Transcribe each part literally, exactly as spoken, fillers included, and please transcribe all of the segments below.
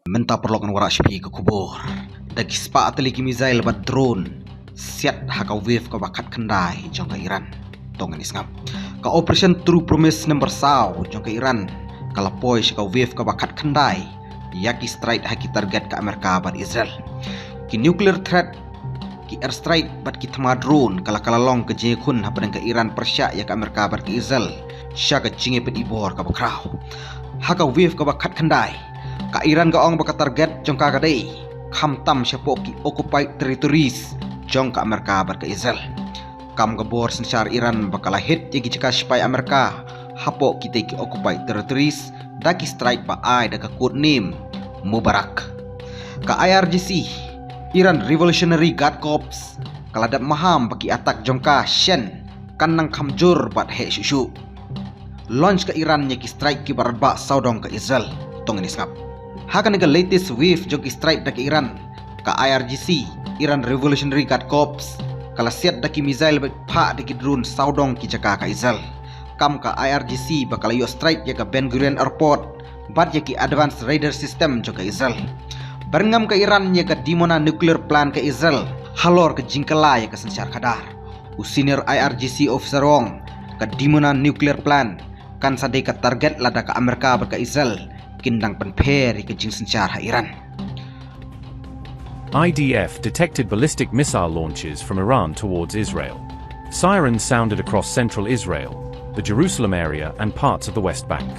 Mynta paralok ngan wanrah sha phi ka khubor. Da ki spah tylli ki missile bad drone siat ha ka wave kaba khatkhyndai jong ka Iran. To ngin ïa sngap. Ka Operation True Promise number saw jong ka Iran ka la poi sha ka wave kaba khatkhyndai ïa ki strike ha ki target ka Amerika bad Israel. Ki nuclear threat, ki airstrike bad ki thma drone ka la ka la long ka jingïakhun hapdeng ka Iran pyrshah ïa ka Amerika bad ka Israel sha ka jingïapynibor kaba khraw. Ha ka wave kaba khatkhyndai, ka Iran ka ong ba ka target jong ka ka dei khamtam shapoh ki occupied territories jong ka Amerika bad ka Israel. Kam ka bor synshar Iran ba ka la hit ïa ki jaka sipai Amerika hapoh kitei ki occupied territories da ki strike ba ai da ka code name Mubarak. Ka I R G C, Iran Revolutionary Guard Corps, ka la dep maham ba ki attack jong ka shen kan nang kham jur bad heh shuh shuh. Launch ka Iran ïa ki strike kiba radbah sawdong ka Israel. To ngin ïa sngap. Ha kane ka latest wave jong ki strike da ka Iran, ka I R G C, Iran Revolutionary Guard Corps, ka la siat da ki missile bad phah da ki drone sawdong ki jaka ka Israel. Kam ka I R G C ba ka la ïoh strike ïa ka Ben Gurion Airport bad ïa ki advanced radar system jong ka Israel. Byrngem ka Iran ïa ka Dimona nuclear plant ka Israel halor ka jingkylla ïa ka synshar khadar. U senior I R G C officer u ong, ka Dimona nuclear plant kan sa dei ka target lada ka Amerika bad ka Israel kin dang pynpher ïa ka jingsynshar ha Iran. I D F detected ballistic missile launches from Iran towards Israel. Sirens sounded across central Israel, the Jerusalem area, and parts of the West Bank.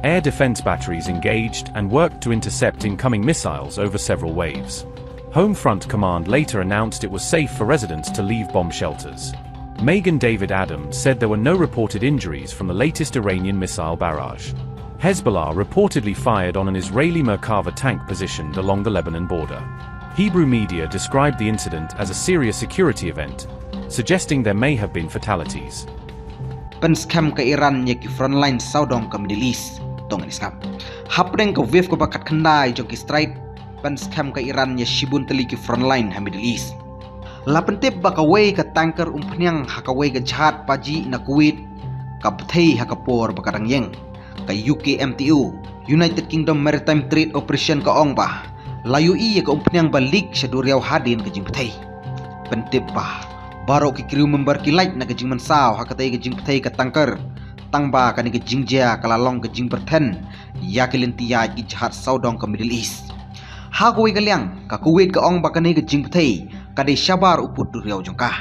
Air defense batteries engaged and worked to intercept incoming missiles over several waves. Home Front Command later announced it was safe for residents to leave bomb shelters. Magen David Adom said there were no reported injuries from the latest Iranian missile barrage. Hezbollah reportedly fired on an Israeli Merkava tank positioned along the Lebanon border. Hebrew media described the incident as a serious security event, suggesting there may have been fatalities. Pynskhem ka Iran ïa ki frontline sawdong ka Middle East. To ngin ïa sngap. Hapdeng ka wave kaba khatkhyndai jong ki strike, pynskhem ka Iran ïa shibun tylli ki frontline ha Middle East. La pyntip ba kawei ka tanker umphniang ha kawei ka jhad pajih na Kuwait ka bthei ha ka por ba ka dang ïeng. Ka U K M T O, United Kingdom Maritime Trade Operation, ka ong ba la ïohi ïa ka umphniang ba leak sha duriaw hadien ka jingbthei. Pyntip ba baroh ki crew member ki lait na ka jingmynsaw ha katei ka jingbthei ka tanker, tang ba kane ka jingjia ka la long ka jingbyrthen ïa ki lynti ïaid ki jhad sawdong ka Middle East. Ha kawei ka liang, ka Kuwait ka ong ba kane ka jingbthei ka dei shabar u pud duriaw jong ka.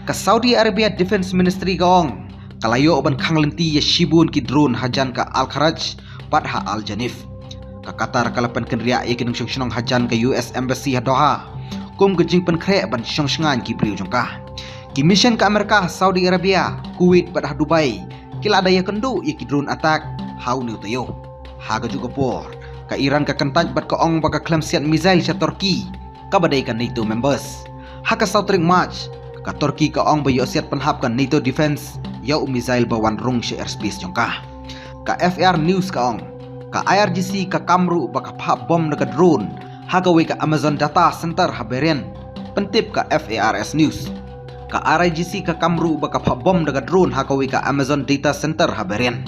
Ka Saudi Arabia Defense Ministry ka ong ka la ïoh ban khang lynti ïa shibun ki drone hajan ka Al Kharaj bad ha Al Janif. Ka Qatar ka la pynkynriah ïa ki nongshong shnong hajan ka U S Embassy ha Doha kum ka jingpynkhreh ban shong shngaiñ ki briew jong ka. Ki mission ka Amerika ha Saudi Arabia, Kuwait bad ha Dubai ki la da ïakynduh ïa ki drone attack ha une u taïew. Ha kajuh ka por, ka Iran ka kyntait bad ka ong ba ka khlem siat missile sha Turkey, kaba dei ka NATO members. Ha ka saw tarik March, ka Turkey ka ong ba ïoh siat pynhap ka NATO defense ïa u missile ba wan rung sha airspace jong ka. Ka F A R News ka ong, ka I R G C ka kam ruh ba ka phah bom da ka drone ha kawei ka Amazon data center ha Bahrain. Pyntip ka F A R S News. Ka I R G C ka kam ruh ba ka phah bom da ka drone ha kawei ka Amazon data center ha Bahrain.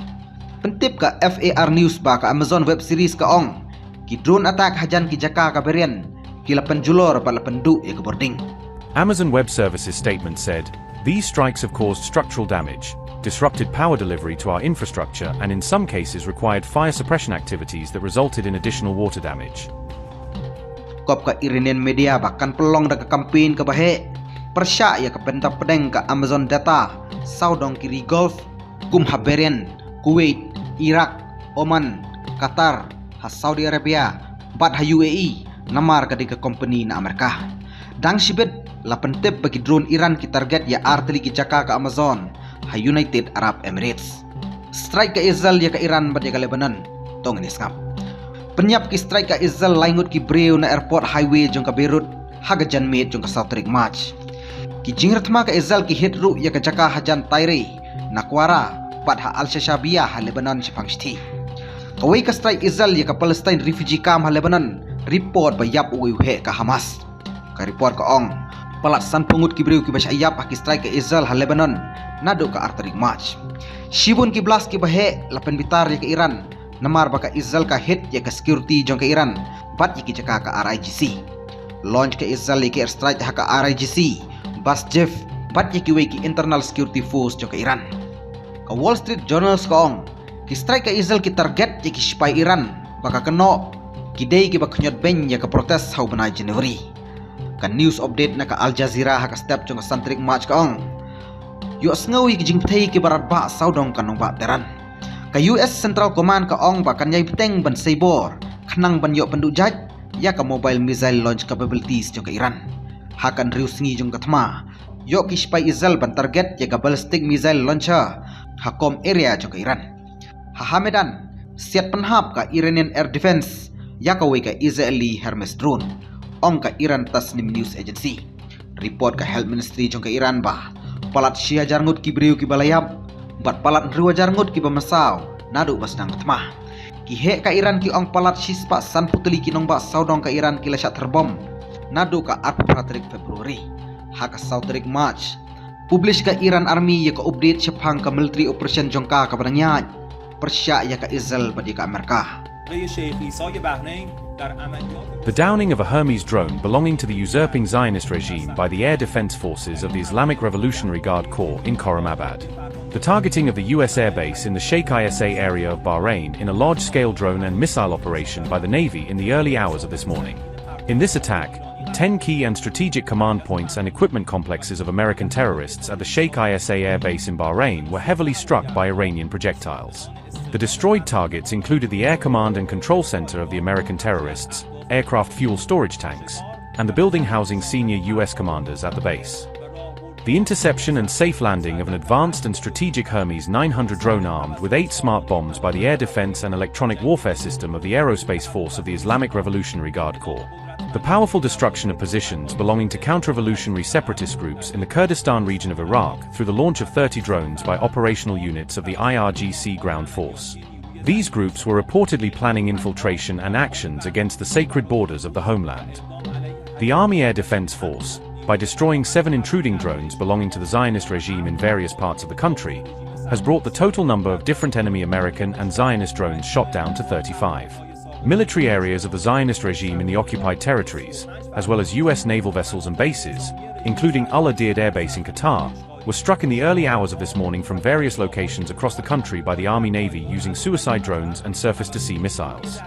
Pyntip ka F A R News ba ka Amazon web series ka ong, ki drone attack hajan ki jaka ka Bahrain ki la pynjulor bad la pynduh ïa ka bording. Amazon Web Services statement said, these strikes have caused structural damage, disrupted power delivery to our infrastructure, and in some cases required fire suppression activities that resulted in additional water damage. Kop ka Iranian media ba kan pynlong da ka campaign kaba heh pyrshah ïa ka bynta pdeng ka Amazon data sawdong ki ri Gulf, kum ha Bahrain, Kuwait, Iraq, Oman, Qatar, ha Saudi Arabia bad ha U A E, namar ka dei ka company na Amerika. Dang shibit la pyntip ba ki drone Iran ki target ïa ar tylli ki jaka ka Amazon ha United Arab Emirates. Strike ka Israel ïa ka Iran bad ïa ka Lebanon. To ngin ïa sngap. Pynïap ki strike ka Israel lai ngut ki briew na airport highway jong ka Beirut ha ka janmiet jong ka saw tarik March. Ki jingratma ka Israel ki hit ruh ïa ka jaka hajan Tyre, Naqoura bad ha Al-Shashabia ha Lebanon shaphang shithi. Kawei ka strike Israel ïa ka Palestine refugee camp ha Lebanon, report ba ïap uwei u heh ka Hamas. Ka report ka ong, palat sanphew ngut ki briew kiba shah ïap ha ki strike ka Israel ha Lebanon naduh ka ar tarik March. Shibun ki blast kiba heh la pynbitar ïa ka Iran namar ba ka Israel ka hit ïa ka security jong ka Iran bad ïa ki jaka ka R I G C. Launch ka Israel ïa ki airstrike ha ka R I G C, Bas Jeff bad ïa kiwei ki internal security force jong ka Iran. Ka Wall Street Journal ka ong, ki strike ka Israel ki target ïa ki sipai Iran ba ka kynnoh ki dei kiba khñiot beiñ ïa ka protest ha u bnai January. Ka news update na ka Al Jazeera ha ka step jong ka san tarik March ka ong, ïohsngew ïa ki jingpyrthei kiba radbah sawdong ka nongbah Tehran. Ka U S Central Command ka ong ba kan ïai bteng ban sei bor khnang ban ïoh pynduh jait ïa ka mobile missile launch capabilities jong ka Iran. Ha ka hynriew sngi jong ka thma, ïoh ki sipai Israel ban target ïa ka ballistic missile launcher ha Qom area jong ka Iran. Ha Hamadan, siat pynhap ka Iranian air defense ïa kawei ka Israeli Hermes drone, ong ka Iran Tasnim News Agency. Report ka Health Ministry jong ka Iran ba palat shi hajar ngut ki briew kiba la ïap bad palat hynriew hajar ngut kiba mynsaw naduh ba sdang ka thma. Ki heh ka Iran ki ong palat shispah sanphew tylli ki nongbah sawdong ka Iran ki la shah ther bom naduh ka arphew phra tarik February. Ha ka saw tarik March, publish ka Iran Army ïa ka update shaphang ka military operation jong ka kaba dang ïaid pyrshah ïa ka Israel bad ïa ka Amerika. The downing of a Hermes drone belonging to the usurping Zionist regime by the air defense forces of the Islamic Revolutionary Guard Corps in Khorramabad. The targeting of the U S airbase in the Sheikh Isa area of Bahrain in a large-scale drone and missile operation by the Navy in the early hours of this morning. In this attack, ten key and strategic command points and equipment complexes of American terrorists at the Sheikh Isa airbase in Bahrain were heavily struck by Iranian projectiles. The destroyed targets included the Air Command and Control Center of the American terrorists, aircraft fuel storage tanks, and the building housing senior U S commanders at the base. The interception and safe landing of an advanced and strategic Hermes nine hundred drone armed with eight smart bombs by the air defense and electronic warfare system of the Aerospace Force of the Islamic Revolutionary Guard Corps. The powerful destruction of positions belonging to counter-revolutionary separatist groups in the Kurdistan region of Iraq through the launch of thirty drones by operational units of the I R G C ground force. These groups were reportedly planning infiltration and actions against the sacred borders of the homeland. The Army Air Defense Force, by destroying seven intruding drones belonging to the Zionist regime in various parts of the country, has brought the total number of different enemy American and Zionist drones shot down to thirty-five. Military areas of the Zionist regime in the occupied territories, as well as U S naval vessels and bases, including Al Udeid Air Base in Qatar, were struck in the early hours of this morning from various locations across the country by the Army Navy using suicide drones and surface-to-sea missiles.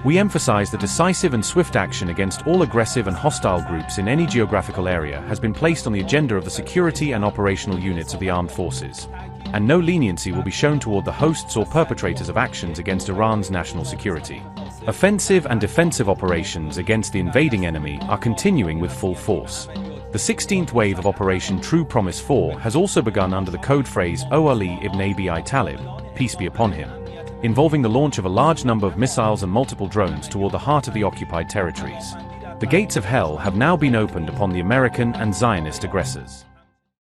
We emphasize that decisive and swift action against all aggressive and hostile groups in any geographical area has been placed on the agenda of the security and operational units of the armed forces, and no leniency will be shown toward the hosts or perpetrators of actions against Iran's national security. Offensive and defensive operations against the invading enemy are continuing with full force. The sixteenth wave of Operation True Promise four has also begun under the code phrase O Ali ibn Abi Talib, peace be upon him, involving the launch of a large number of missiles and multiple drones toward the heart of the occupied territories. The gates of hell have now been opened upon the American and Zionist aggressors.